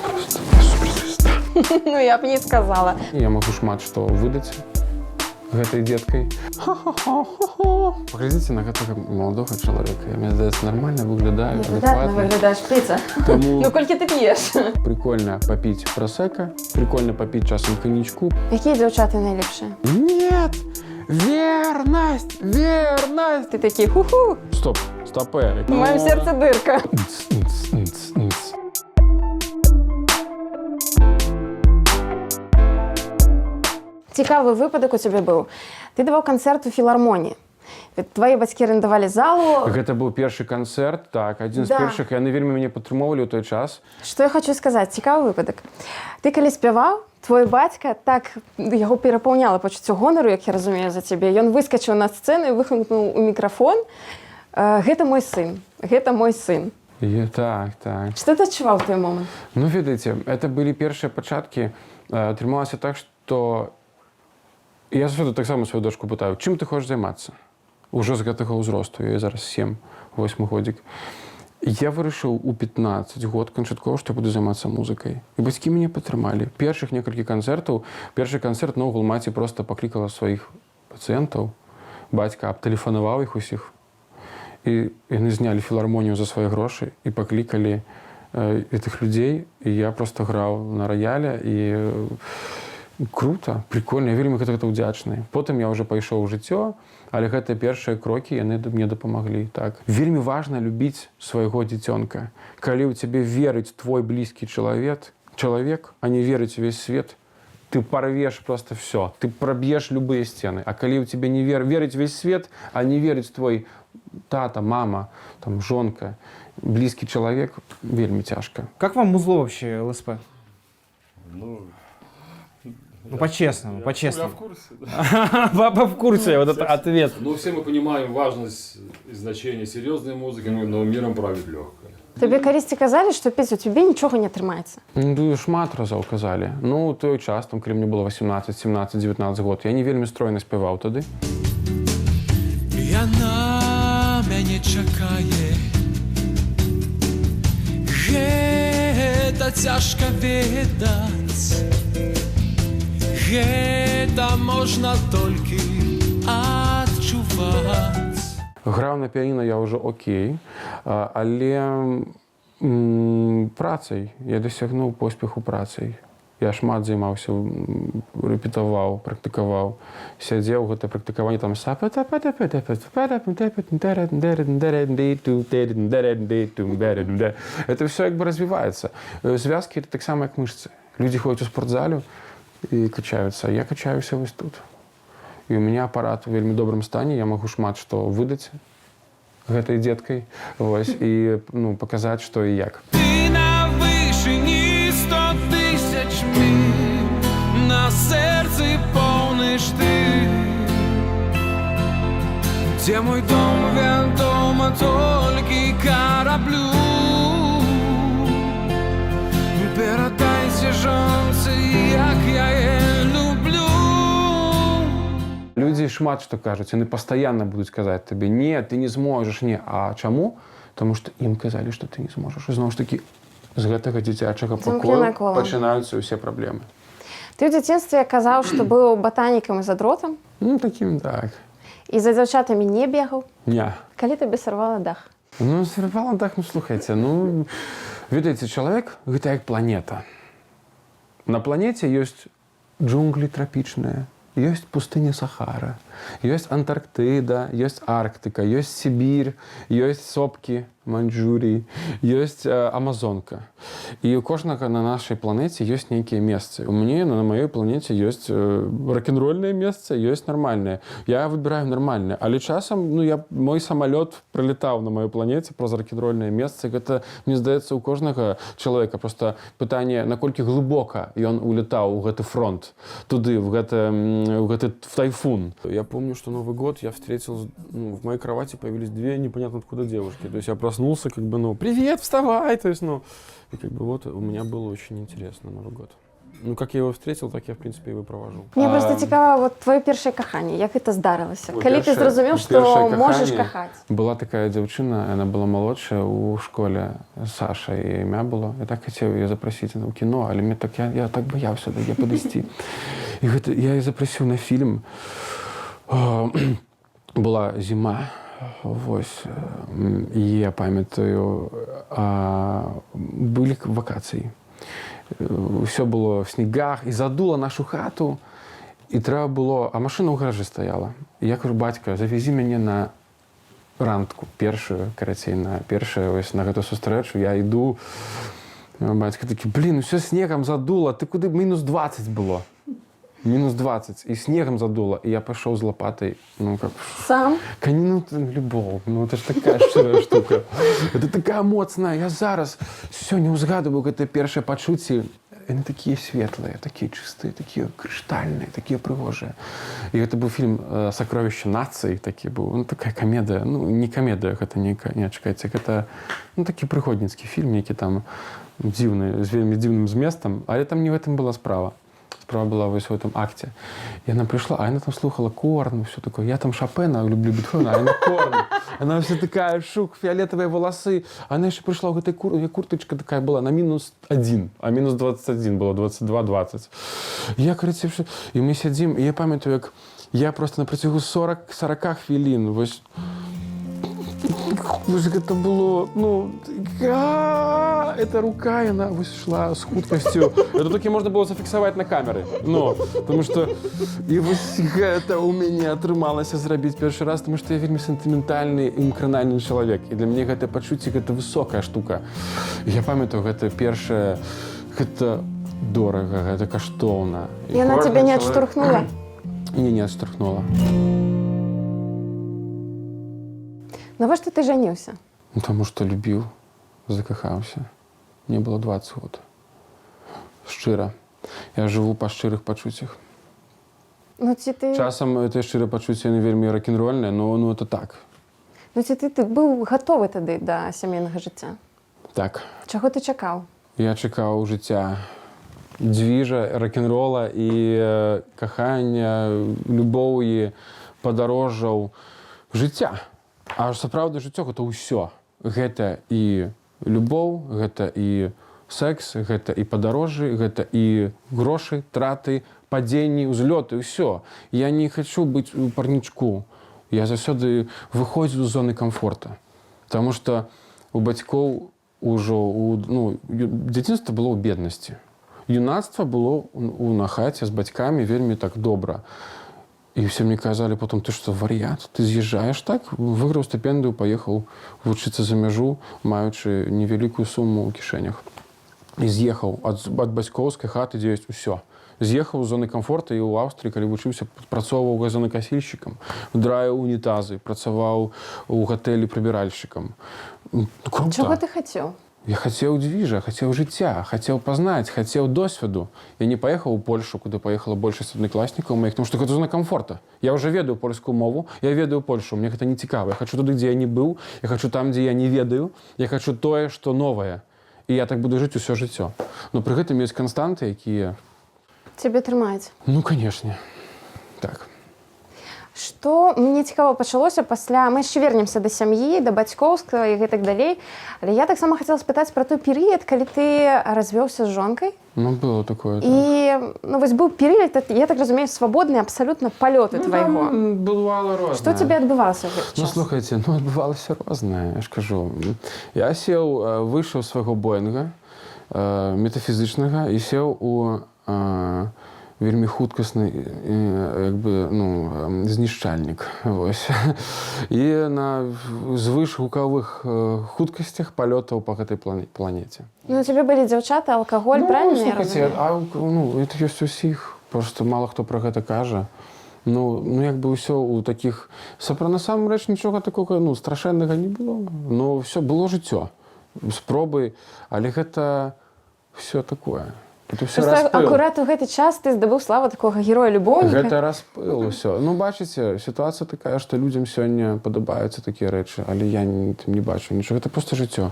Просто я суперзвезда. Ну, я б не сказала. Я магу шмат што выдаць гэтай дзеткай. Ха-ха-ха-ха-ха. Паглядзіце на гэтага маладога чалавека. Я, мне здаецца, нармальна выглядаю, Выдатна адэкватна. выглядаеш, Пеця. Таму Ну, колькі ты п'еш? прикольно попить просекко, прикольно попить часам коньячку. Якія дзяўчаты найлепшыя? Нет! Верность! Верность! Ты такі ху-ху, Стоп, стопе. у маім сэрцы дырка. Нц, нц, нц, нц. Цікавы выпадак у цябе быў. Ты даваў канцэрт у філармоніі. Твае бацькі арендавалі залу. Гэта быў першы канцэрт, так, адзін з першых. Яны вельмі мяне падтрымоўвалі ў той час. Што я хочу сказаць, цікавы выпадак. Ты калі спяваў, твой бацька, так яго перапаўняла пачуццё гонару, як я разумею, за цябе. Ён выскачыў на сцэну і выхнуў у мікрафон: «Гэта мой сын, гэта мой сын». І, так. Што ты адчуваў у той момант? Ну, ведаеце, это былі першыя пачаткі. Атрымалася так, што я заўсёды таксама сваю дочку пытаю: «Чым ты хочаш займацца?» Ужо з гэтага ўзросту, ёй зараз 7, 8 годзік. Я вырашыў у 15 год канчаткова, што я буду займацца музыкай. І бацькі мяне падтрымалі. Першых некалькі канцэртаў, першы канцэрт наогул маці проста паклікала сваіх пацыентаў, бацька абтэлефанаваў іх усіх. І яны знялі філармонію за свае грошы і паклікалі гэтых людзей, і я просто граў на раяле, і круто, прикольно, я вельмі гэта ўдзячны. Потым я ўжо пайшоў у жыццё, але гэтыя першыя крокі яны мне дапамаглі. Так. Вельмі важна любіць свайго дзіцёнка. Калі ў цябе верыць твой блізкі чалавек, а не верыць увесь свет, ты порвешь просто все, ты пробьешь любые стены. А калі ў тебе не верыць весь свет, а не верыць твой тата, мама, там, жонка, блізкі чалавек, вельмі цяжка. Как вам музло вообще ЛСП? Ну, Ну, по-честному, я по-честному. в курсе, да. Папа в курсе, вот это ответ. Ну, все мы понимаем важность и значение серьезной музыки, но миром правит легкое. Табе калісьці казалі, што, Пеця, у цябе нічога не атрымаецца? Ну, шмат разоў казалі. Ну, у той час, там, калі мне было 18, 17, 19 год, я не вельмі стройна спяваў тады. Яна мяне чакае. Гэта цяжка ведаць. Гэта можна толькі адчуваць. Граў на піаніна я ўжо окей, але працай я дасягнуў поспеху працай. Я шмат займаўся, рэпетаваў, практыкаваў, сядзеў, гэта практыкаванне там са. Это все як бы развіваецца. Звязкі — это таксама як мышцы. Людзі ходзяць у спортзалю і качаюцца. Я качаюся вось тут. І у меня апарат у вельмі добрым стане, я магу шмат што выдаць гэтай дзеткай, вось, і, ну, паказаць, што і як. Ты на вышыні 100 000 міль, на сэрцы поўны штыль. Дзе мой дом, вядома толькі караблю. Перадайце жонцы, як я яе люблю. Людзі шмат што кажуць, яны пастаянна будуць казаць табе: «Не, ты не зможаш, не». А чаму? Таму што ім казалі, што ты не зможаш. І зноў ж такі з гэтага дзіцячага Замкнёнае пакою кола. пачынаюцца ўсе праблемы. Ты ў дзяцінстве казаў, што быў батанікам і задротам Ну, такім так. і за дзяўчатамі не бегаў. Не. Калі табе сарвала дах? Ну, сарвала дах, ну, слухайце, ну, ведаеце, чалавек — гэта як планета. На планеце ёсць джунглі трапічныя, ёсць пустыня Сахара, ёсць Антарктыда, ёсць Арктыка, ёсць Сібір, ёсць сопкі Маньчжурыі, ёсць Амазонка. І у кожнага на нашай планеце ёсць нейкія месцы. У мяне на маёй планеце ёсць рок-н-рольнае месца, ёсць нармальнае. Я выбіраю нармальнае, але часам, ну, мой самалёт пролетаў на маёй планеце праз рок-н-рольнае месца. Гэта, мне здаецца, у кожнага чалавека просто пытанне, наколькі глыбока ён улетаў у гэты фронт, туды, в гэты в тайфун. Я помню, что Новый год я встретил, ну, в моей кровати появились две непонятно откуда девушки. То есть я проснулся, как бы, ну, привет, вставай! То есть, ну, и как бы вот у меня было очень интересно Новый год. Ну, как я его встретил, так я, в принципе, его провожу. Мне просто цікава, вот твоё першае каханне, як гэта здарылася? Ой, Калі ты зразумеў, што першае можаш каханне. кахаць? Была такая дзяўчына, она была малодшая у школе, Саша яе імя было. Я так хацеў яе запрасіць у кіно, але мне так я так баяўся да яе падысці. І гэта я яе запрасіў на фільм. Была зіма. Вось, і я памятаю, былі вакацыі. Ўсё было в снегах, і задула нашу хату, і трэба было, а машына ў гаражы стаяла. І я кажу: «Бацька, завязі мяне на рандку першую, карацей, на першую, вось на гэту сустрэчу». Я іду, бацька такі: «Блин, усё снегам задула, ты куды, мінус 20 было». Мінус 20, і снегам задула, і я пайшоў з лопатай, ну, как Сам? Ну, любоў, ну, это ж такая шчырая штука. Это такая моцная. Я зараз сёння ўзгадываю гэтыя першыя пачуцці. Яны такія светлыя, такія чыстыя, такія крыштальныя, такія прыгожыя. І гэта быў фільм «Сокровище нации», такі быў, ну, такая камедыя, ну, не камедыя, гэта не, не, чакайце, гэта, ну, такі прыгодніцкі фільм, які там дзіўны, з вельмі дзіўным зместам, але там не в этом была справа. Справа была вось в этом акте. І она пришла, а она там слухала Корн, все такое. Я там Шопена люблю, Бетховена, а она Корн. Она вся такая, шух, фиолетовые волосы. Она еще пришла в этой курточка такая была на минус один, а минус 21 было, 22-20. Я, короче, все. І мы сядзім, і я памятаю, як я просто на працягу 40 хвілін, вось гэта было, ну, эта рука, яна вось шла з хуткасцю. Это толькі можна было зафіксаваць на камеры. Ну, потому что і вось гэта ў мяне атрымалася зрабіць першы раз, потому что я вельмі сентыментальны і мкранальны чалавек. І для мяне гэта пачуцці, гэта высокая штука. І я памятаю, гэта першае, гэта дорага, гэта каштоўна. І Яна кожны цябе не чалавек- адштурхнула? Не, не адштурхнула. Навошта ты жаніўся? Ну, таму што любіў, закахаўся. Мне было 20 год. Шчыра. Я жыву па шчырых пачуццях. Ну ці ты Часам это шчырыя пачуцці, яны вельмі рок-н-рольныя, но, ну, это так. Ну ці ты быў гатовы тады да сямейнага жыцця? Так. Чаго ты чакаў? Я чакаў жыцця, движа, рок-н-рола і кахання, любоўі, падарожжаў, жыцця. А сапраўды жыццё — гэта ўсё. Гэта і любоў, гэта і секс, гэта і падарожжы, гэта і грошы, траты, падзенні, узлёты, ўсё. Я не хачу быць у парнічку. Я заўсёды выходзіў з зоны комфорта. Таму што у бацькоў ужо ну, дзяцінства было ў беднасці. Юнацтва было на хаце з бацькамі вельмі так добра. І все мне казалі потом: «Ты што, вар'ят, ты з'язджаеш так?» Выйграў стыпендыю, паехаў вучыцца за мяжу, маючы невялікую суму ў кішэнях. І з'ехаў ад бацькоўскай хаты, дзе ёсць усё. З'ехаў з зоны комфорта і ў Аўстрыі, калі вучыўся, працоўваў газонакасільшчыкам, драіў унітазы, працаваў у гатэлі прыбіральшчыкам. Круто. Чаго ты хацеў? Я хацеў движа, хацеў жыцця, хацеў пазнаць, хацеў досведу. Я не паехаў у Польшу, куды паехала большасць аднакласнікаў маіх, потому что гэта зона комфорта. Я уже ведаю польскую мову, я ведаю Польшу, мне гэта не цікава. Я хочу туды, дзе я не быў, я хочу там, дзе я не ведаю, я хочу тое, што новае. І я так буду жыць усё жыццё. Но пры гэтым ёсць канстанты, якія, Цябе трымаюць. Ну, канешне. Так. Што мне цікава, пачалося пасля? Мы яшчэ вернемся да сям'і, да бацькоўскага і гэтак далей, але я таксама хацела спытаць пра той перыяд, калі ты развёўся з жонкай. Ну, было такое. Так. І, ну, вось быў перыяд, я так разумею, свабодны абсалютна палёты Ну, твайго. там бывало рознае. Што цябе адбывалася ў гэты Ну, час? слухайте, ну, адбывалася рознае, я ж кажу. Я сеў, выйшаў з свайго Боінга метафізічнага і сеў у вельмі хуткасны як бы, ну, знішчальнік. Вось. І на звышгукавых хуткасцях палётаў па гэтай планеце. Ну, у цябе былі дзяўчаты, алкаголь, Ну, правильно я слухайте, разумею? а, ну, это ёсць усіх, просто мало хто пра гэта кажа. Ну, як бы ўсё ў такіх насамрэч нічога такога, ну, страшэннага не было. Но всё было, жыццё, спробы, але гэта всё такое. Это всё Просто распыл. акурат у гэты час ты здабыў славу такога героя любоўніка. Гэта распыл усё. Ну, бачыце, сітуацыя такая, што людзям сёння падабаюцца такія рэчы, але я тым не бачу нічога. Гэта просто жыццё.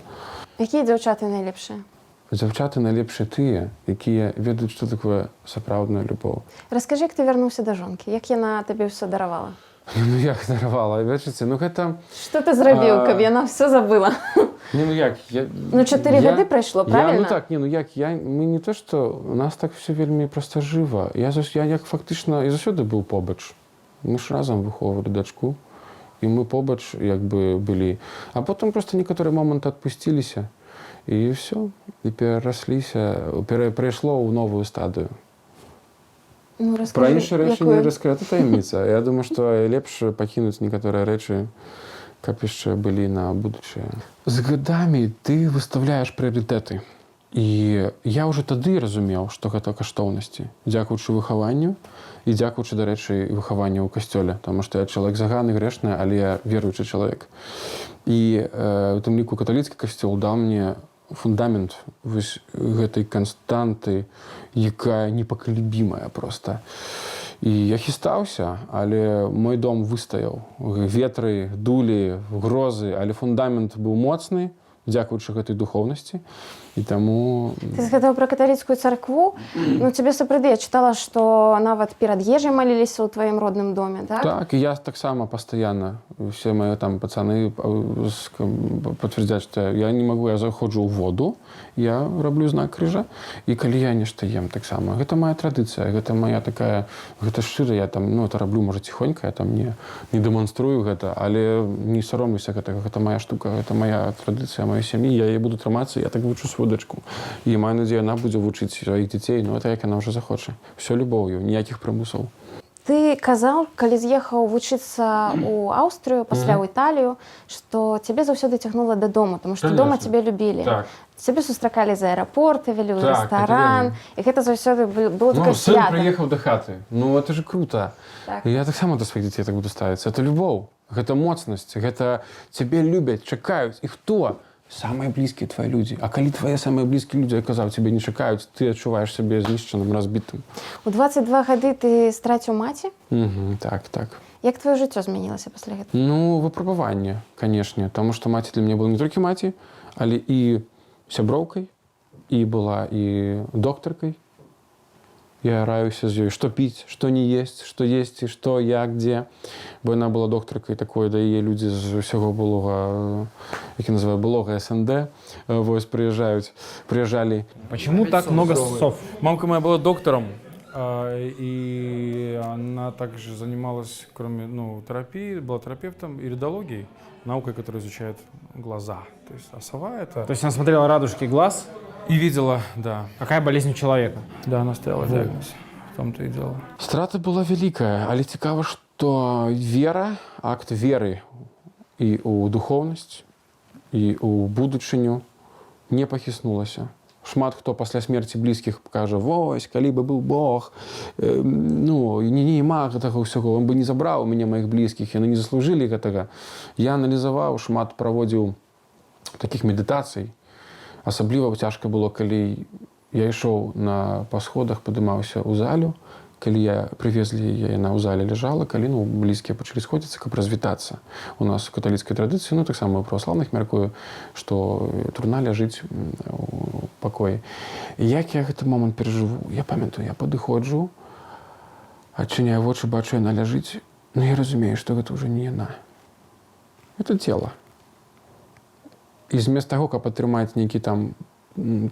Якія дзяўчаты найлепшыя? Дзяўчаты найлепшыя тыя, якія ведаюць, што такое сапраўдная любоў. Раскажы, як ты вярнуўся да жонкі, як яна табе ўсё даравала? Ну як даравала, бачыце, ну гэта Што ты зрабіў, каб яна ўсё забыла? Не, ну як я, Ну, 4 гады прайшло, правільна? Я, ну так, не, ну як я, мы не то што, у нас так все вельмі проста жыва. Я як фактычна і заўсёды быў побач. Мы ж разам выхоўвалі дачку, і мы побач як бы былі. А потым просто некаторыя моманты адпусціліся, і ўсё, і перарасліся, перайшло ў новую стадыю. Ну, Пра раскажы, іншыя рэчы якую? не раскажу, это таямніца. Я думаю, што лепш пакінуць некаторыя рэчы, каб яшчэ былі на будучае. З гадамі ты выставляеш прыярытэты. І я ўжо тады разумеў, што гэта каштоўнасці, дзякуючы выхаванню і дзякуючы, дарэчы, выхаванню ў касцёле, таму што я чалавек заганы, грэшны, але я веруючы чалавек. І у тым ліку каталіцкі касцёл даў мне фундамент вось гэтай канстанты, якая непакалебімая проста. І я хістаўся, але мой дом выстаяў. Ветры, дулі, грозы, але фундамент быў моцны, дзякуючы гэтай духоўнасці. І таму Ты згадаў пра каталіцкую царкву. Ну, цябе сапраўды, я чытала, што нават перад ежай маліліся ў тваім родным доме, так? Так, і я таксама пастаянна. Все мои там пацаны подтвердят, что я не могу, я заходжу ў воду, я раблю знак крыжа, і калі я нешта ем таксама. Гэта моя традыцыя, гэта моя такая, гэта шчыра, я там, ну, это раблю, можа, ціхонька, я там не дэманструю гэта, але не саромлюся гэтага, гэта моя штука, гэта моя традыцыя маёй сям'і, я яе буду трымацца, я так вучу сваю дачку. І маю надзею, яна будзе вучыць сваіх дзяцей, ну, это як яна ўжо захоча. Всё любоўю, ніякіх прымусаў. Ты казаў, калі з'ехаў вучыцца ў Аўстрыю, пасля ў Італію, што цябе заўсёды цягнула дадому, таму што дома Конечно. цябе любілі. Так. Цябе сустракалі з аэрапорта, вялі ў Так, рэстаран, гэта і гэта заўсёды было Ну, такое сын свята. прыехаў да хаты. Ну, это же круто. Так. І я таксама да сваіх дзяцей так буду ставіцца. Это любоў, гэта моцнасць, гэта цябе любяць, чакаюць. І хто? Самыя блізкія твои людзі. А калі твае самыя блізкія людзі, я казаў, цябе не чакаюць, ты адчуваеш сябе знішчаным, разбітым. У 22 гады ты страціў маці? Угу, так. Як твоё жыццё змянілася пасля гэтага? Ну, выпрабаванне, канешне, таму што маці для мяне была не толькі маці, але і сяброўкай, і была і доктаркай. Я раюся з ёй, што піць, што не есць, што есці, што, як, дзе. Бо яна была доктаркай такой, да яе людзі з усяго былога, як я называю, былога СНД, вось прыязджаюць, прыязджалі. Почему так много сов? Мамка моя была доктором, и она также занималась, кроме, ну, терапии, была терапевтом, иридологией, наукой, которая изучает глаза. То есть, а сова это... То есть она смотрела радужки глаз, И видела, да. какая болезнь у человека. Да, она ставила диагноз. В том-то и дело. Страта была вялікая, але цікава, што вера, акт веры і ў духоўнасць, і ў будучыню не пахіснулася. Шмат хто пасля смерці блізкіх кажа: вось, калі бы быў Бог, ну, не, няма гэтага ўсяго, он бы не забраў у мяне маіх блізкіх, яны не заслужылі гэтага. Я аналізаваў, шмат праводзіў такіх медытацый. Асабліва цяжка было, калі я ішоў па сходах, падымаўся ў залю, калі я прывезлі яе, яна ў зале ляжала, калі, ну, блізкія пачалі сходзіцца, каб развітацца. У нас у каталіцкай традыцыі, ну, таксама у праваслаўных, мяркую, што труна ляжыць у пакоі. І як я гэты момант перажыву? Я памятаю, я падыходжу, адчыняю вочы, бачу, яна ляжыць, но я разумею, што гэта ўжо не яна. Это тело. І змест таго, каб атрымаць нейкі там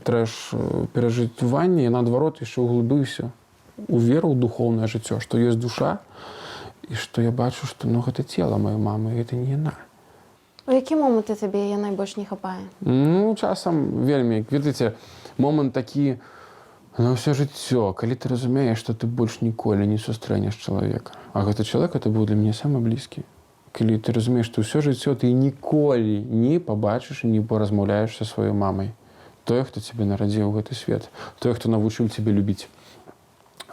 трэш, перажыванне, я наадварот яшчэ углыбіўся у веру ў духоўнае жыццё, што ёсць душа, і што я бачу, што, ну, гэта тело маёй мамы, гэта не яна. У які моманты табе яе найбольш не хапае? Ну, часам вельмі, ведаеце, момант такі на ўсё жыццё, калі ты разумееш, што ты больш ніколі не сустрэнеш чалавека. А гэты чалавек, это быў для мяне самы блізкі. Калі ты разумееш, што ўсё жыццё ты ніколі не пабачыш і не паразмаўляеш са сваёй мамай. Той, хто цябе нарадзіў у гэты свет, той, хто навучыў цябе любіць.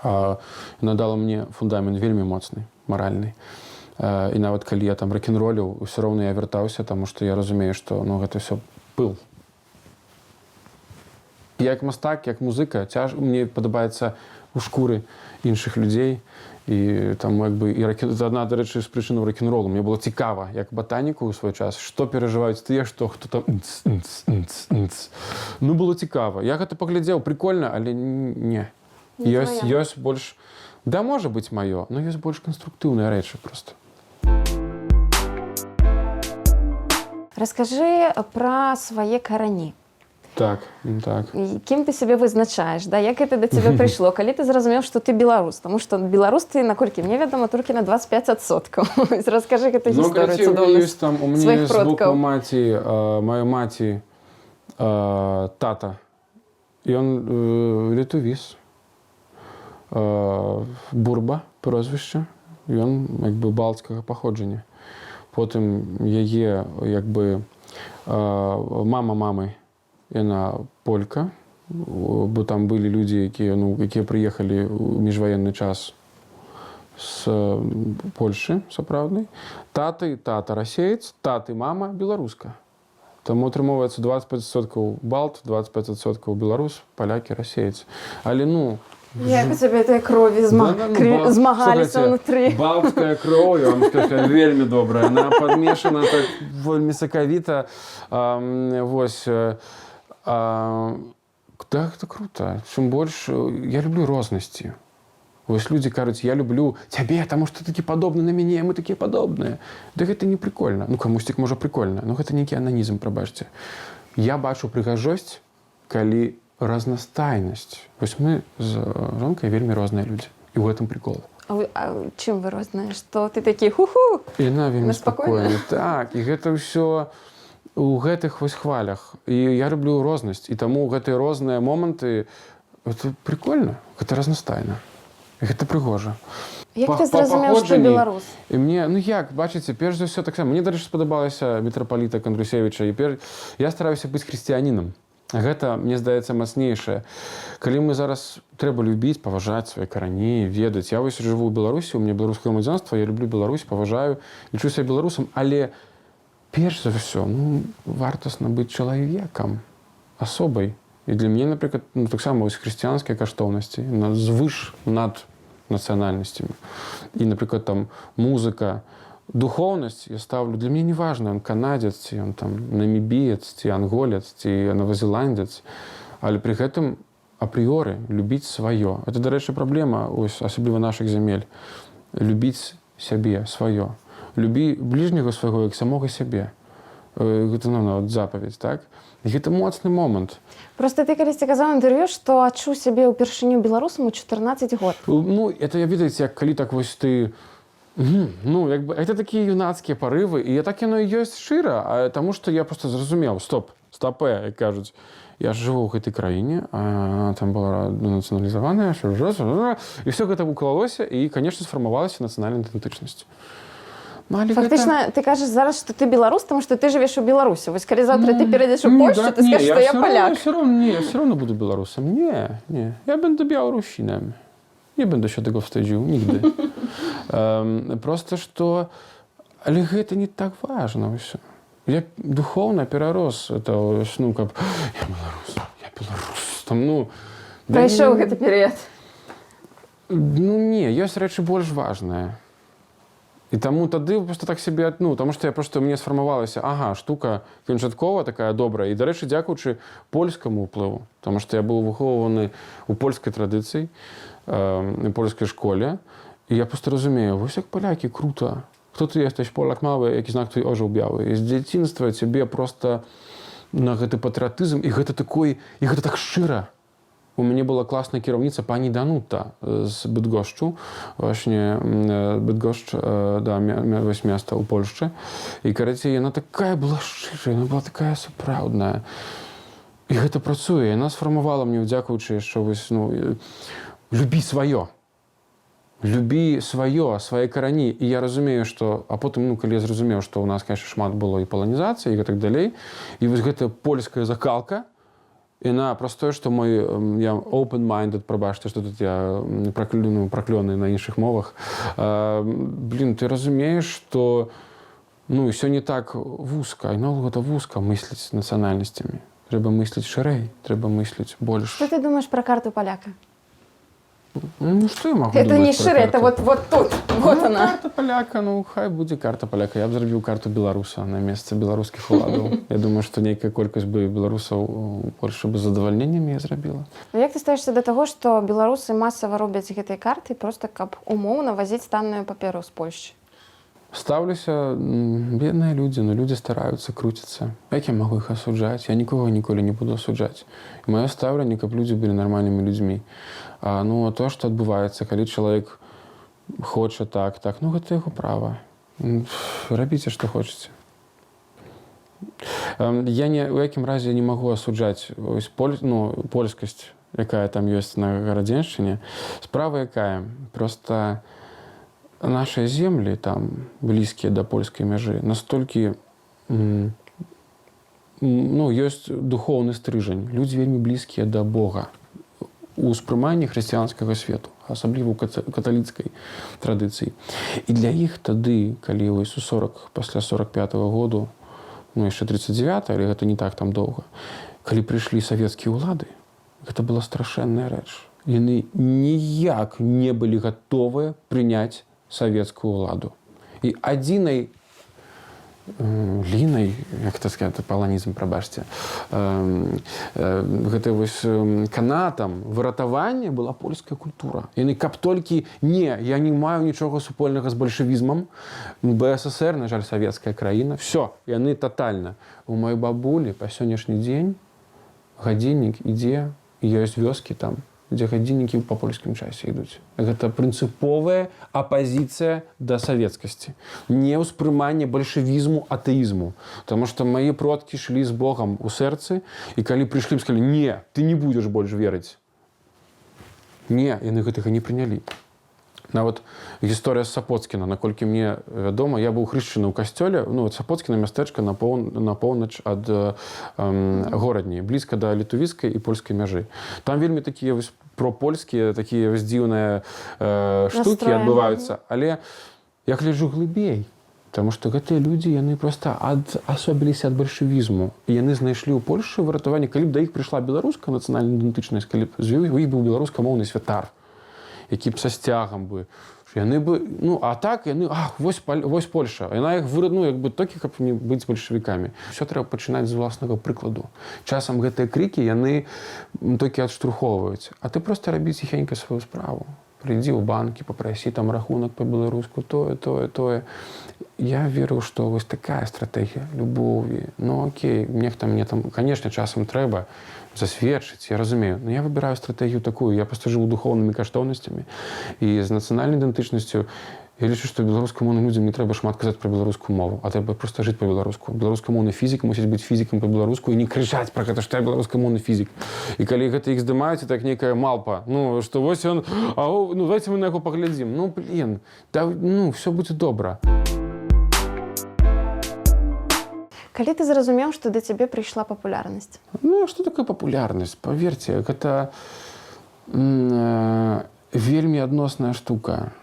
Яна дала мне фундамент вельмі моцны, маральны. І нават калі я там рок-н-роліў, усё роўна я вяртаўся, таму што я разумею, што, ну, гэта ўсё пыл. Як мастак, як музыка, мне падабаецца у шкуры іншых людзей. І там як бы і это адна, дарэчы, з прычынаў рок-н-ролу. Мне было цікава, як батаніку ў свой час, што перажываюць тыя, што хто там нц, нц, нц, нц. Ну, было цікава. Я гэта паглядзеў, прикольна, але не. Не Ёсць, тваё. ёсць больш, да, можа быць, маё, но ёсць больш канструктыўныя рэчы просто. Раскажы пра свае карані. Так, так. І кім ты сябе вызначаеш, да? Як гэта да цябе прыйшло, калі ты зразумеў, што ты беларус? Таму што беларус ты, наколькі мне вядома, толькі на 25%. Вось раскажы гэту Ну, гісторыю карацей, у мяне цудоўную. ёсць там, у мяне сваіх ёсць з боку продкаў. маці, маёй маці, тата. Ён летувіс. Бурба прозвішча. Ён як бы балцкага паходжання. Потым яе як бы мама мамы, яна полька, бо там былі людзі, якія, ну, якія прыехалі ў міжваенны час з Польшы сапраўднай. Таты, тата расеец, таты мама беларуска. Таму атрымоўваецца 25% балт, 25% беларус, палякі, расеец. Але ну, Як у цябе гэтыя крові да, ну, змагаліся слухайце, ўнутры? Балцкая кроў, я вам скажу, вельмі добрая. Она падмешана так вельмі сакавіта. Вось, да, гэта круто. Чым больш я люблю рознасці. Вось людзі кажуць: «Я люблю цябе, таму што ты такі падобны на мяне, мы такія падобныя». Да гэта не прикольна. Ну, камусьці можа прикольна, но гэта нейкі ананізм, прабачце. Я бачу прыгажосць, калі разнастайнасць. Вось мы з жонкай вельмі розныя людзі. І ў гэтым прикол. А чым вы розныя? Што ты такі ху-ху? Яна вельмі Яна спакойная? спакойная. Так, і гэта ўсё у гэтых вось хвалях. І я люблю рознасць. І таму гэтыя розныя моманты, это прикольна, гэта разнастайна. Гэта прыгожа. Як ты Па зразумеў, што паходжанні. беларус? І мне, ну як, бачыце, перш за ўсё таксама, мне, дарэчы, спадабалася мітрапаліта Кандрусевіча, і я стараюся быць хрысціянінам. Гэта, мне здаецца, мацнейшае. Калі мы зараз, трэба любіць, паважаць свае карані, ведаць. Я вось жыву ў Беларусі, у мяне беларускае грамадзянства, я люблю Беларусь, паважаю, лічу сябе беларусам, але перш за ўсё, ну, вартасна быць чалавекам, асобай. І для мяне, напрыклад, ну, таксама вось хрысціянскія каштоўнасці на звыш над нацыянальнасцямі. І, напрыклад, там музыка, духоўнасць я ставлю, для мяне неважна, ён канадзец, ці ён там намібіец, ці анголец, ці новазеландец, але пры гэтым апрыёры любіць сваё. Это, дарэчы, праблема ось, асабліва нашых зямель. Любіць сябе, сваё. Любі бліжняга свайго, як самога сябе. Гэта, ну, нават запаведь, так? І гэта моцны момант. Просто ты калісьці казаў у інтэрв'ю, што адчуў сябе ўпершыню беларусам у 14 год. Ну, это я, ведаеце, як калі так вось ты, ну, як бы, это такія юнацкія парывы, і я так яно і ёсць шчыра, а таму што я просто зразумеў, стоп, стапе, як кажуць, я ж жыву ў гэтай краіне, а там была нацыяналізаваная, і все гэта уклалося, і, конечно, сфармавалася нацыянальная ідэнтычнасць. Ну, але гэта- Фактычна, ты кажаш зараз, што ты беларус, таму што ты жывеш у Беларусі. Вось калі заўтра ты перайдзеш у Не, Польшчу, так ты не, скажаш, што я всё равно- паляк. Я все равно, не, я все равно буду белорусом. Nie, nie. Ja będę Białorusinem. Nie będę się tego wstydził nigdy. Просто что. Але гэта не так важно ўсё. Я духоўна перарос это, ось, ну, каб я беларус, я беларус. Там, ну, да Прайшоў не- гэты перыяд. Ну не, ёсць рэчы больш важныя. І таму тады просто так сябе, ну, таму што я просто, мне сфармавалася, ага, штука канчаткова такая добрая. І, дарэчы, дзякуючы польскаму ўплыву, таму што я быў выхоўваны ў польскай традыцыі, польскай школе, і я просто разумею, вось як палякі круто. Хто ты jesteś? Polak mały, jaki znak twój orzeł biały. І з дзяцінства цябе просто на гэты патрыятызм, і гэта такой, і гэта так шчыра. У мяне была класная кіраўніца пані Данута з Быдгошчу, właśnie Bydgoszcz, да, вось место ў Польшчы. І, карацей, яна такая была шчырая, яна была такая сапраўдная. І гэта працуе. Яна сфармавала мне, дзякуючы яшчэ вось, ну, любі сваё. Любі сваё, свае карані. І я разумею, што, а потым, ну, калі я зразумеў, што ў нас, конечно, шмат было і паланізацыі, і гэтак далей, і вось гэтая польская закалка, яна праз тое, што мой, я open-minded, прабачце, што тут я ну, праклёны на іншых мовах. Блин, ты разумееш, што, ну, ўсё не так вузка, і наогул гэта вузка мысліць нацыянальнасцямі. Трэба мысліць шырэй, трэба мысліць больш. Што ты думаеш пра карту паляка? Ну, што я магу Это думаць не пра шире, это карту? вот, вот тут, вот Ну, она. Карта паляка, ну хай будзе карта паляка. Я б зрабіў карту беларуса на месцы беларускіх уладаў. Я думаю, што нейкая колькасць бы беларусаў у Польшы бы з задавальненнем я зрабіла. Ну, як ты ставішся да таго, што беларусы масава робяць гэтыя карты просто каб умоўна вазіць танную паперу з Польшчы? Стаўлюся, бедныя людзі, но людзі стараюцца, круцяцца. Як я магу іх асуджаць? Я нікога ніколі не буду асуджаць. І маё стаўленне, каб людзі былі нармальнымі людзьмі. Ну, а то, што адбываецца, калі чалавек хоча так, ну гэта яго права. Рабіце, што хочаце. Я ні ў якім разе не магу асуджаць ось, ну, польскасць, якая там ёсць на Гарадзеншчыне. Справа якая? Просто нашыя землі там, блізкія да польскай мяжы, настолькі ну, ёсць духоўны стрыжань. Людзі вельмі блізкія да Бога у ўспрыманні хрысціянскага свету, асабліва ў каталіцкай традыцыі. І для іх тады, калі вось у 40, пасля 45-го году, ну яшчэ 39, але гэта не так там доўга, калі прыйшлі савецкія ўлады, гэта была страшэнная рэч. Яны ніяк не былі гатовыя прыняць савецкую ўладу. І адзінай лінай, як это сказать, паланізм, прабачце, гэтай вось канатам выратавання была польская культура. Яны каб толькі не, я не маю нічога супольнага з бальшавізмам, БССР, на жаль, савецкая краіна, все, яны тотальна. У маёй бабулі па сённяшні дзень гадзіннік ідзе, і ёсць вёскі там, дзе гадзіннікі па польскім часе ідуць. Гэта прынцыповая апазіцыя да савецкасці. Не ўспрыманне бальшавізму, атэізму. Таму што мае продкі ішлі з Богам у сэрцы, і калі прыйшлі, сказалі: «Не, ты не будзеш больш верыць». Не, яны гэтага не прынялі. Нават гісторыя з Сапоцкіна, наколькі мне вядома, я быў хрышчаны ў касцёле, ну, вот Сапоцкіна мястэчка на поўнач ад Горадні, блізка да літувіцкай і польскай мяжы. Там вельмі такія вось пропольскія, такія вось дзіўныя штукі Настроі. адбываюцца. Але я гляджу глыбей, таму што гэтыя людзі, яны проста адасобіліся ад бальшавізму. І яны знайшлі ў Польшчы выратаванне. Калі б да іх прыйшла беларуская нацыянальная ідэнтычнасць, калі б у іх быў беларускамоўны святар, які б са сцягам бы, яны бы, ну, а так яны: «Ах, вось, вось Польша», яна іх ну, як бы толькі каб не быць бальшавікамі. Все трэба пачынаць з уласнага прыкладу. Часам гэтыя крыкі, яны толькі адштурхоўваюць, а ты просто рабі ціхенька сваю справу, прыйдзі ў банкі, папрасі там рахунак по-беларуску, тое, тое, тое. Я веру, што вось такая стратэгія любові. Ну окей, нехта мне там, конечно, часам трэба засведчыць, я разумею, но я выбіраю стратэгію такую. Я просто жыву духоўнымі каштоўнасцямі і з нацыянальнай ідэнтычнасцю. Я лічу, што беларускамоўным людзям не трэба шмат казаць пра беларускую мову, а трэба просто жыць па-беларуску. Беларускамоўны фізік мусіць быць фізікам па-беларуску і не крычаць пра гэта, што я беларускамоўны фізік. І калі гэта іх здымаюць, так нейкая малпа, ну што вось ён, а, ну давайте мы на яго паглядзім. Ну блин, да, ну все будзе добра. Калі ты зразумеў, што да цябе прыйшла папулярнасць? Ну, а что такое папулярнасць? Поверьте, гэта вельмі адносная штука.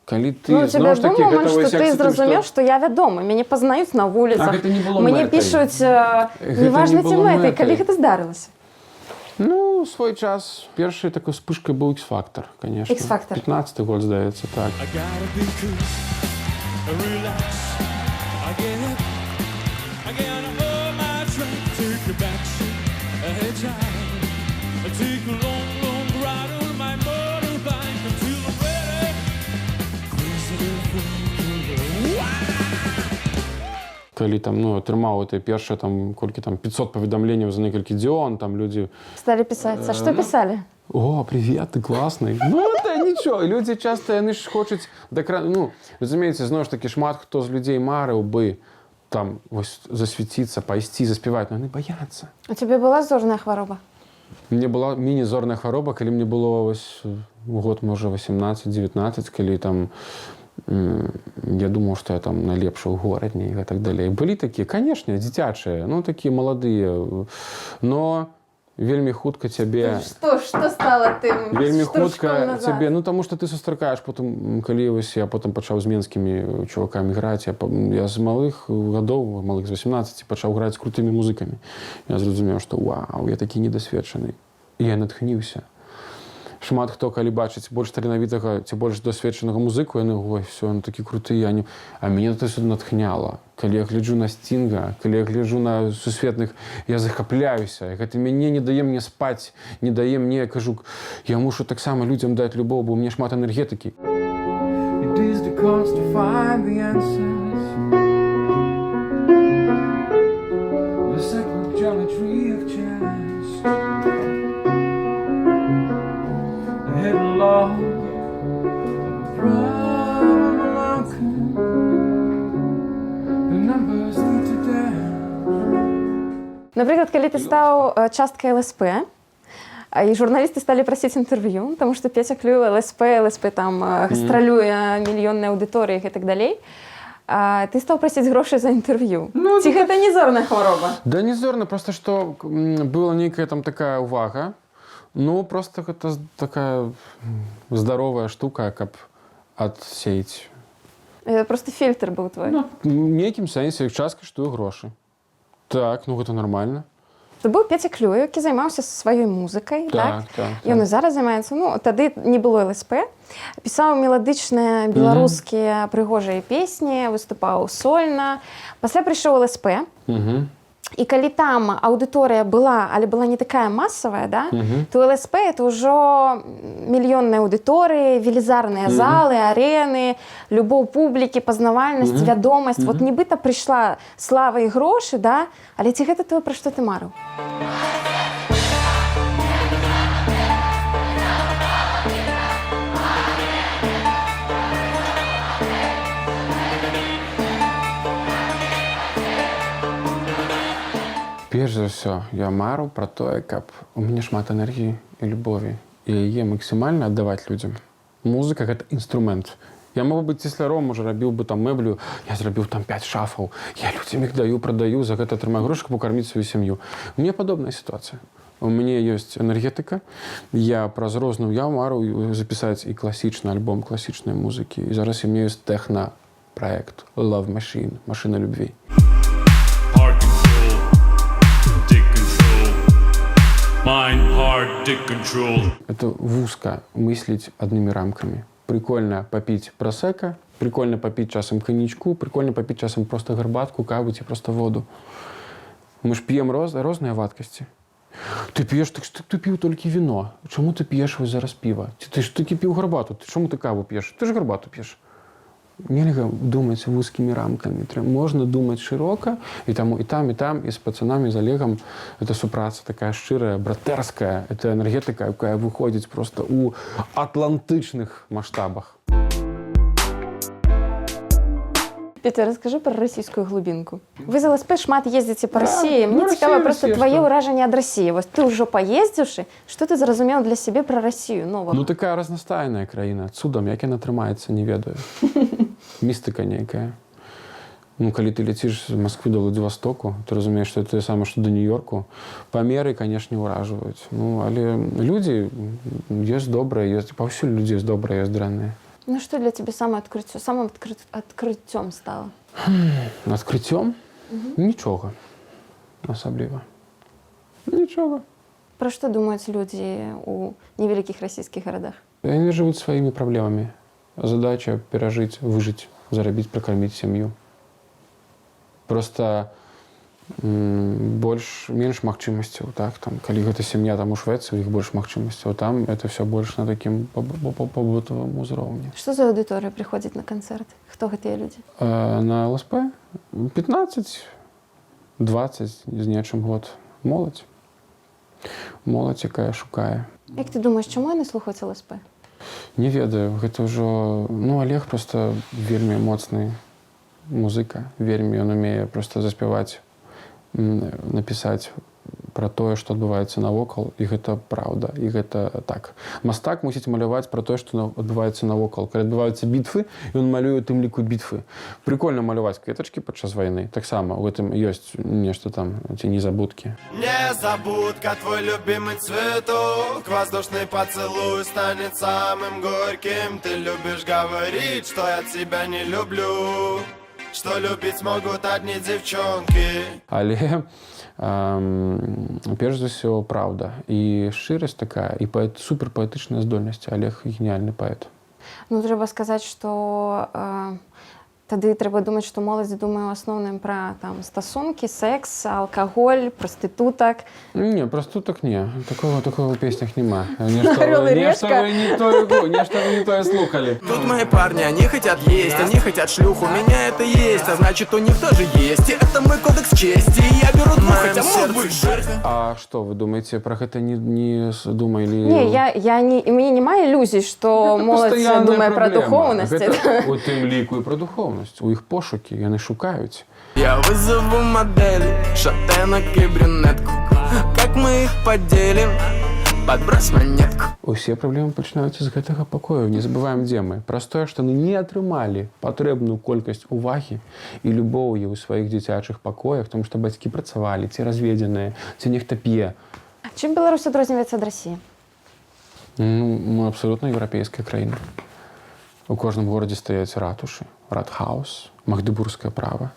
Калі ты Ну, у цябе зноў ж быў такі, момант, гэта што вось як ты з тым, зразумеў, што я вядомы, мяне пазнаюць на вуліцах, А гэта не было мне мэтай. пішуць, Гэта неважна не ці было мэтай, калі мэтай. гэта здарылася? Ну, свой час першай такой вспышкой быў X-фактор, конечно. X-Factor. 15 год, здаецца, так. I gotta be cool, relax. I get up, I get on my track, take a back seat, a hitchhike. I take a long, long ride on my motorbike until I'm ready. Crazy little fool. Калі там, ну, атрымаў это першае там, колькі там, 500 паведамленняў за некалькі дзён, там людзі: Сталі пісаць. А што пісалі? «О, привет, ты классный». Ну, это нічого. Людзі часто, яны ж хочуць ну, разумееце, зноў ж такі, шмат хто з людзей марыў бы там вось засвяціцца, пайсці, заспяваць, но яны баяцца. У цябе была зорная хвароба? Мне была міні-зорная хвароба, калі мне было вось год, можа, 18-19, калі там я думаў, што я там найлепшы ў Горадні і так далей. Былі такія, канешне, дзіцячыя, ну такія маладыя, но вельмі хутка цябе Што стала тым вельмі штуршком хутка назад? цябе, ну, таму што ты сустракаеш потым, калі вось я потым пачаў з менскімі чувакамі граць, я з малых гадоў, малых, з 18 пачаў граць з крутымі музыкамі, я зразумеў, што вау, я такі недасведчаны, і я натхніўся. Шмат хто, калі бачыць больш таленавітага ці больш досведчанага музыку, яны: «Ой, все, он такі круты, я не». А мяне это всё натхняла. Калі я гляджу на Стінга, калі я гляджу на сусветных, я захапляюся. Гэта мяне не дае мне спаць, не дае мне, я кажу, я мушу таксама людзям даць любоў, бо ў мне шмат энергетыкі. It is the cost to find the answers. The sacred geometry of chance. The hidden law of probable outcome. The numbers lead to dance. Напрыклад, калі ты стаў часткай ЛСП, і журналісты сталі прасіць інтэрв'ю, таму што Пеця Клюеў, ЛСП, ЛСП там гастралюе, мільённай аўдыторыі і так далей. Ты стаў прасіць грошы за інтэрв'ю. Ну, Ці гэта не зорная хвароба? Да не зорна, просто что была некая там такая увага. Ну, просто гэта такая здаровая штука, каб адсеяць. Это просто фільтр быў твой. Ну, у нейкім сэнсе час каштуе грошы. Так, ну гэта нормально. То быў Пеця Клюеў, які займаўся сваёй музыкай, так? Так. Ён і зараз займаецца, ну, тады не было ЛСП. Пісаў меладычныя беларускія прыгожыя песні, выступаў сольна. Пасля прыйшоў ЛСП. І калі там аўдыторыя была, але была не такая масавая, да, то ЛСП это ўжо мільённыя аўдыторыі, велізарныя залы, арены, любоў публікі, пазнавальнасць, вядомасць. Вот нібыта прыйшла слава і грошы, да, але ці гэта тое, пра што ты марыў? Перш за ўсё, я мару пра тое, каб у мяне шмат энергіі і любові і яе максімальна аддаваць людзям. Музыка — гэта інструмент. Я мог бы быць цесляром, можа, рабіў бы там мэблю, я зрабіў там 5 шафаў. Я людзям іх даю, прадаю, за гэта атрымаю грошы, каб укарміць сваю сям'ю. У мяне падобная сітуацыя. У мяне ёсць энергетыка. Я праз розную, я мару запісаць і класічны альбом класічнай музыкі. І зараз у мяне ёсць тэхна праект Love Machine, машина любви. Heart control, dick control. Mind, heart, dick control. Это вузка мысліць аднымі рамкамі. Прикольно папіць прасека, прикольно папіць часам каньячку, прикольно папіць часам просто гарбатку, каву ці просто воду. Мы ж п'ем розныя вадкасці. Ты п'еш, так ты піў толькі віно. Чаму ты п'еш вось зараз піва? Ці ты ж такі піў гарбату, ты чаму ты каву п'еш? Ты ж гарбату п'еш. Нельга думаць вузкімі рамкамі. Можна думаць шырока, і таму і там, і там, і з пацанамі, з Олегам это супраца такая шчырая, братэрская, это энергетыка, якая выходзіць просто ў атлантычных маштабах. Петя, раскажы пра расійскую глубінку. Вы з ЛСП шмат ездзіце па Расіі. Ну, Мне цікава Расія, просто Расія, твае што? ўражанні ад Расіі. Вось ты ўжо паездзіўшы, што ты зразумеў для сябе пра Расію новага? Ну, такая разнастайная краіна. Цудам, як яна трымаецца, не ведаю. Містыка нейкая. Ну, калі ты ляціш з Масквы до Владивостоку, ты разумееш, што это тое самае, што да Нью-Йорку. Памеры, конечно, ўражваюць. Ну, але людзі ёсць добрыя, ёсць паўсюль, людзі ёсць добрыя, ёсць дрэнныя. Ну што для цябе самае адкрыццё, самым адкрыццём стала? Адкрыццём? Нічога. Асабліва. Нічога. Пра што думаюць людзі ў невялікіх расійскіх гарадах? Яны жывуць сваімі праблемамі. Задача перажыць, выжыць, зарабіць, пракарміць сям'ю. Просто больш менш магчымасцяў, так, там, калі гэта сям'я там у Швецыі, у іх больш магчымасцяў, там это все больш на такім побытавым узроўні. Што за аўдыторыя прыходзіць на канцэрт? Хто гэтыя людзі? На ЛСП 15, 20 з нечым год, моладзь. Моладзь, якая шукае. Як ты думаеш, чаму яны слухаюць ЛСП? Не ведаю, гэта ўжо, ну, Олег просто вельмі моцны музыка, вельмі ён умее просто заспяваць, напісаць пра тое, што адбываецца навокал, і гэта праўда, і гэта так. Мастак мусіць маляваць пра тое, што адбываецца навокал. Калі адбываюцца бітвы, ён малюе у тым ліку бітвы. Прикольна маляваць кветачкі падчас вайны. Таксама у гэтым ёсць нешта там, ці незабудкі. Незабудка, твой любимый цветок. Воздушный поцелуй станет самым горьким. Ты любишь говорить, что я тебя не люблю. Что любить могут одни девчонки. Але перш за ўсё праўда і шчырасць такая, і паэт, суперпаэтычная здольнасць. Олег геніяльны паэт. Ну, трэба сказаць, што тады трэба думаць, што моладзь думае ў асноўным пра там стасункі, секс, алкаголь, прастытутак. Не, просто так не. Такого ў песнях няма. Нешта «Орел вы, и нешта решка». вы не тое, нешта вы не тое слухали. Тут мои парни, они хотят есть, они хотят шлюху. У меня это есть, а значит, у них тоже есть. И это мой кодекс чести. И я беру двух, хотя мог бы. А что, вы думаете, про гэта не думалі? Не, я не, і мне няма ілюзій, што Гэта моладзь пастаянная думае пра праблема. духоўнасць. Гэта, у тым ліку і пра духоўнасць. У іх пошукі, яны шукаюць. Я вызову модели, шатенок и брюнетку. Как мы их поделим? Подбрось монетку. Усе праблемы пачынаюцца з гэтага пакою. Не забываем, дзе мы. Праз тое, што яны не атрымалі патрэбную колькасць увагі і любоўі ў сваіх дзіцячых пакоях, тому што бацькі працавалі, ці разведзеныя, ці нехта п'е. Чым Беларусь адрозніваецца ад Расіі? Ну, мы абсалютна еўрапейская краіна. У кожным горадзе стаяць ратушы, Ратхаус, магдэбургскае права.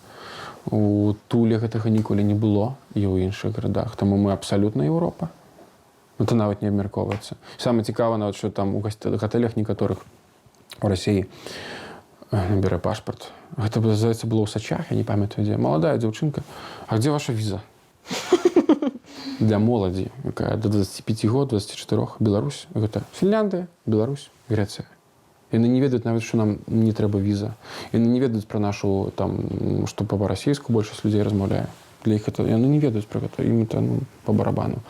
У Туле гэтага ніколі не было і ў іншых гарадах. Таму мы абсалютна Еўропа. Это нават не абмяркоўваецца. Самае цікава нават, што там у гатэлях некаторых у Расіі бярэ пашпарт. Гэта, здаецца, было ў Сачах, я не памятаю дзе. Маладая дзяўчынка. «А где ваша виза?» Для моладзі, якая до 25 год, 24, Беларусь гэта Фінляндыя, Беларусь, Грэцыя. Яны не ведаюць нават, што нам не трэба віза. Яны не ведаюць пра нашу там, што па-расейску большасць людзей размаўляе. Для іх это, яны не ведаюць пра гэта, ім это, ну, по барабану.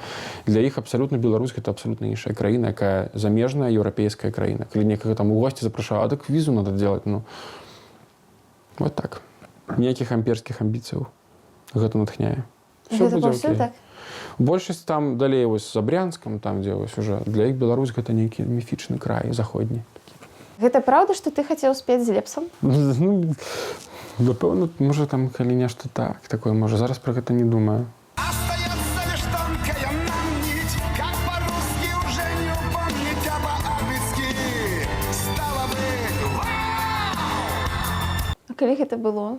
Для іх абсалютна Беларусь гэта абсалютна іншая краіна, якая замежная еўрапейская краіна. Калі некага там у госці запрашаю, а так візу надо делать, ну вот так. Ніякіх імперскіх амбіцыяў. Гэта натхняе. Всё Гэта будзе паўсюль окей. так? Большасць там далей, вось за Брянскам, там, дзе вось уже для іх Беларусь гэта нейкі міфічны край заходні. Гэта праўда, што ты хацеў спець з Лепсам? Ну, напэўна, можа, там калі нешта так такое, можа, зараз пра гэта не думаю. Остается лишь тонкая нам нить, как по-русски уже не упомнить, а по-английски стало быть вау! А калі гэта было?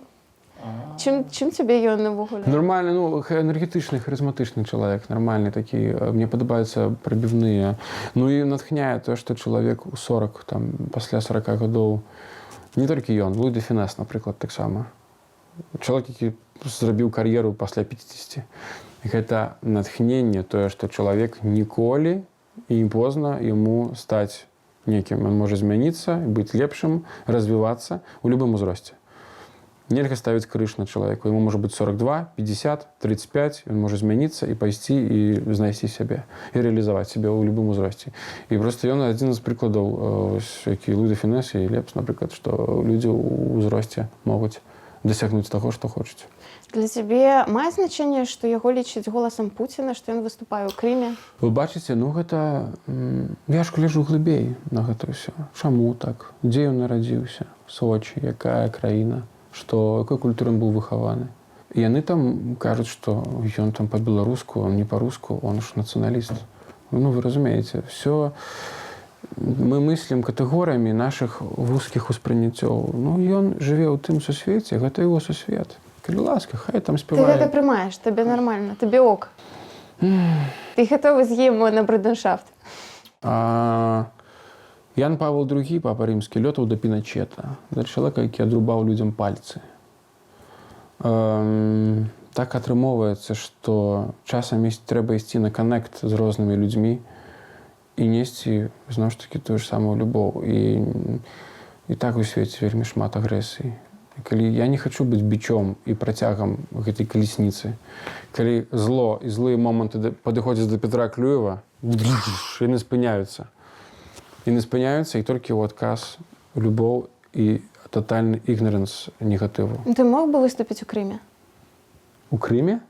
Чым цябе ён увогуле? Нормальны, ну, энергетычны, харызматычны чалавек, нармальны такі. Мне падабаюцца прабіўныя. Ну і натхняе тое, што чалавек у 40, там, пасля 40 гадоў, не толькі ён, Луй де Фінес, напрыклад, таксама. Чалавек, які зрабіў кар'еру пасля 50. Гэта натхненне, тое, што чалавек ніколі і не позна яму стаць некім. Ён можа змяніцца, быць лепшым, развівацца у любым узросце. Нельга ставіць крыж на чалавеку. Ему можа быць 42, 50, 35, ён можа змяніцца і пайсці і знайсці сябе і рэалізаваць сябе ў любым узросце. І просто ён адзін з прыкладаў, вось, які Луй де Фінес і Лепс, напрыклад, што людзі ў узросце могуць дасягнуць таго, што хочуць. Для цябе мае значэнне, што яго лічаць голасам Пуціна, што ён выступае ў Крыме? Вы бачыце, ну гэта я ж гляжу глыбей на гэта ўсё. Чаму так? Дзе ён нарадзіўся? Сочи, якая краіна, што якой культуры ён быў выхаваны? Яны там кажуць, што ён там па-беларуску, он не па-руску, он ж нацыяналіст. Ну, вы разумееце, все мы мыслім катэгорыямі нашых вузкіх успрыняццёў. Ну, ён жыве ў тым сусвеце, гэта его сусвет. Калі ласка, хай там Ты спявае. гэта прымаеш, табе нармальна, табе ок. Ты гатовы з ім на брудэншафт? Ян Павел II, папа рымскі, лётаў да Піначета, да чалавека, які адрубаў людзям пальцы. Так атрымоўваецца, што часам трэба ісці на канект з рознымі людзьмі і несці зноў ж такі тую ж самую любоў. І так у свеце вельмі шмат агрэсіі. І калі я не хачу быць бичом і працягам гэтай калесніцы, калі зло і злыя моманты падыходзяць да Петра Клюева, яны спыняюцца. Яны спыняюцца, і толькі ў адказ любоў і тотальны ignorance негатыву. Ты мог бы выступіць у Крыме? У Крыме?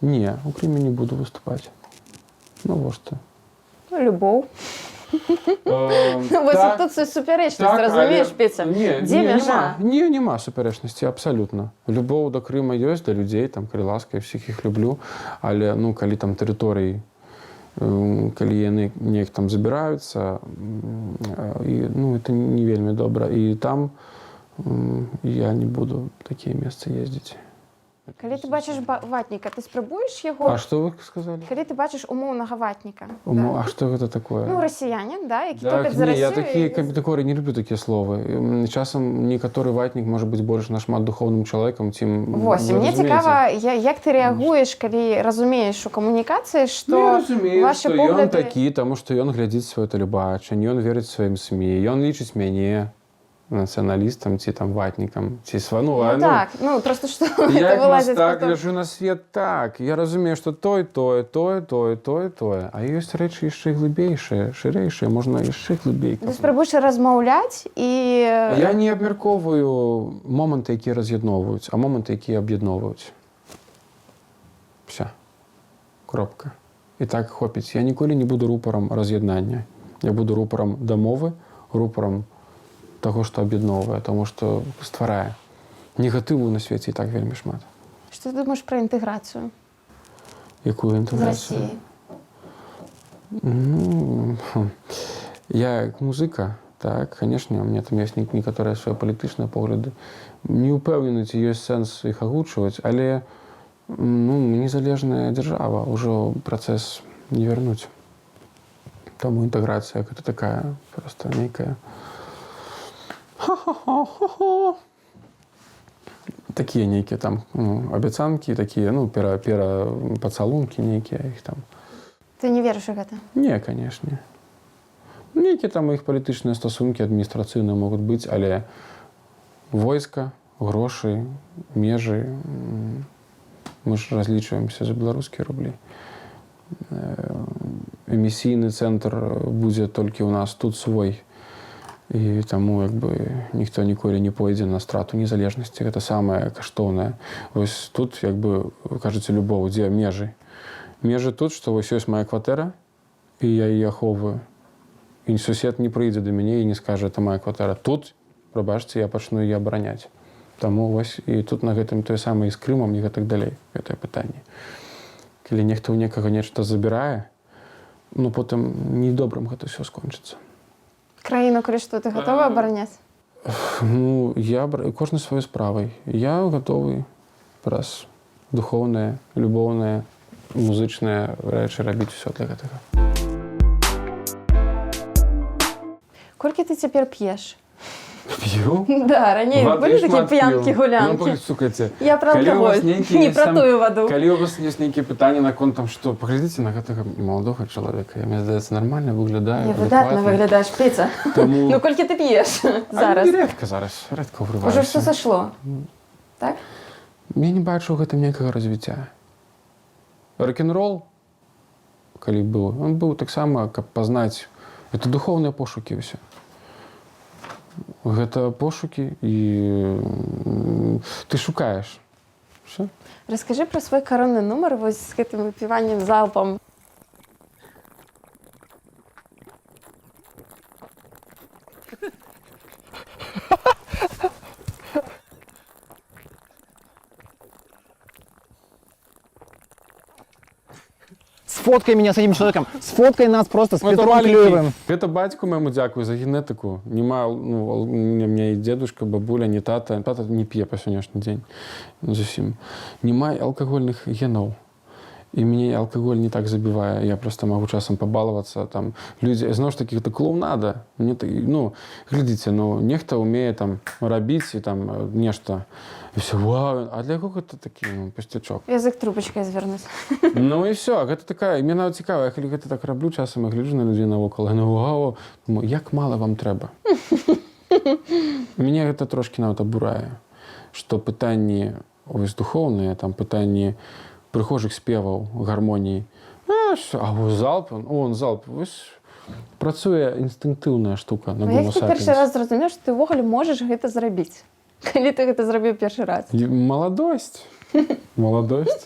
Не, у Крыме не буду выступаць. Навошта? Ну, любоў. Ну, вось тут супярэчнасць, разумееш, Пеця? Не, Дзе не, мяжа? Няма, не, няма супярэчнасці, абсалютна. Любоў да Крыма ёсць, да людзей, там, калі ласка, я ўсіх іх люблю, але, ну, калі там тэрыторыі, калі яны неяк там забіраюцца, і, ну, это не вельмі добра. І там Я не буду в такія месцы ездзіць. Калі ты бачыш ватніка, ты спрабуеш яго? А што вы сказалі? Калі ты бачыш умоўнага ватніка, А што гэта такое? Ну, расіянин, да, які Так, топіць за не, я Расію. такія катэгорыі не люблю, такія словы. Часам некаторы ватнік можа быць больш нашмат духоўным чалавекам, чым Вось, і вы мне разумееце. цікава, як ты рэагуеш, калі разумееш у камунікацыі, што Ну, я разумею, вашы што ён погляды. такі, таму што ён глядзіць сваё тэлебачанне, ён верыць сваім СМІ, ён лічыць мяне нацыяналістам ці там ватнікам, ці ну, Ну, а, ну, так, ну просто што Я это як вылазіць мастак потом. гляжу на свет так. Я разумею, што той, тое, тое, тое, тое, тое. А ёсць рэчы яшчэ глыбейшыя, шырэйшыя, можна яшчэ глыбей. Ты спрабуеш размаўляць і Я не абмяркоўваю моманты, якія раз'ядноўваюць, а моманты, якія аб'ядноўваюць. Всё. Кропка. І так хопіць. Я ніколі не буду рупарам раз'яднання. Я буду рупарам дамовы, рупарам таго, што аб'ядноўвае, таму што стварае. Негатыву на свеце і так вельмі шмат. Што ты думаеш пра інтэграцыю Якую з інтэграцыю? Расіяй? Ну, я як музыка, так, конечно, у меня там ёсць некаторыя свае палітычныя погляды. Не ўпэўнены, ці ёсць сэнс іх агучваць, але ну, мы незалежная дзяржава, ўжо працэс не вярнуць. Таму інтэграцыя гэта такая просто нейкая ха-ха-ха-ха-ха. Такія нейкія там, ну, абяцанкі, такія, ну, пера пацалункі нейкія іх там. Ты не верыш у гэта? Не, конечно. Ну, нейкія там іх палітычныя стасункі адміністрацыйныя могуць быць, але войска, грошы, межы, мы ж разлічваемся за беларускія рублі. Эмісійны цэнтр будзе толькі ў нас тут свой. І таму як бы ніхто ніколі не пойдзе на страту незалежнасці. Гэта самае каштоўнае. Вось тут, як бы вы кажаце, любоў, дзе межы? Межы тут, што вось ёсць моя кватэра, і я яе ахоўваю. І сусед не прыйдзе да мяне і не скажа: «Это моя кватэра». Тут, прабачце, я пачну яе абараняць. Таму вось і тут на гэтым тое самае і з Крымам і гэтак далей, гэтае пытанне. Калі нехта ў некага нешта забірае, ну, потым недобрым гэта ўсё скончыцца. Краіну, калі што, ты гатовы абараняць? Ну, кожны сваёй справай. Я гатовы праз духоўныя, любоўныя, музычныя рэчы рабіць усё для гэтага. Колькі ты цяпер п'еш? П'ю? Да, раней Вады былі такія шмат п'ю. п'янкі, гулянкі. Ну, слухайце, Я пра калі у вас алкаголь, нейкія не ёсць пра там- тую ваду. Калі у вас ёсць нейкія пытанні наконт там, што паглядзіце на гэтага маладога чалавека, я, мне здаецца, нармальна выглядаю. Не, выдатна адэкватна. выглядаеш, Пеця. Таму... Ну, колькі ты п'еш зараз? А, рэдка зараз, рэдка Ужо ўсё ўрываюся. сышло. Так? Я не бачу ў гэтым некага развіцця. Рок-н-рол, калі быў, он быў таксама, каб пазнаць, это духоўныя пошукі ўсё. Гэта пошукі, і ты шукаеш. Всё. Раскажы пра свой каронны нумар вось з гэтым выпіваннем залпам. Сфоткай меня с этим человеком. Сфоткай нас просто с Ну, это Петром маленький. Клюевым. Гэта бацьку майму дзякую за генетыку. Няма, ну, у меня і дедушка, бабуля, не тата. Тата не п'е па сённяшні дзень. Ну, зусім. Няма алкагольных генаў. І мяне алкаголь не так забівае. Я просто магу часам пабалавацца. Там людзі, зноў ж такі, гэта клоунада. Мне так, ну, глядзіце, ну, нехта ўмее там рабіць і там нешта. І всё, вау, а для якога гэта такі, ну, пусцячок? Язык трубачкай звернуць. Ну і всё, гэта такая, мне нават цікава, я калі гэта так раблю, часам я гляджу на людзей навокал, я, ну, вау, думаю, як мала вам трэба. Мяне гэта трошкі нават абурае, што пытанні ось духоўныя, там пытанні прыхожых спеваў, гармоніі, а вось залп, он залп, вось працуе інстынктыўная штука на Ну, як Homo ты першы sapiens. раз зразумеў, што ты ўвогуле можаш гэта зрабіць? Калі ты гэта зрабіў першы раз? І маладосць. Маладосць.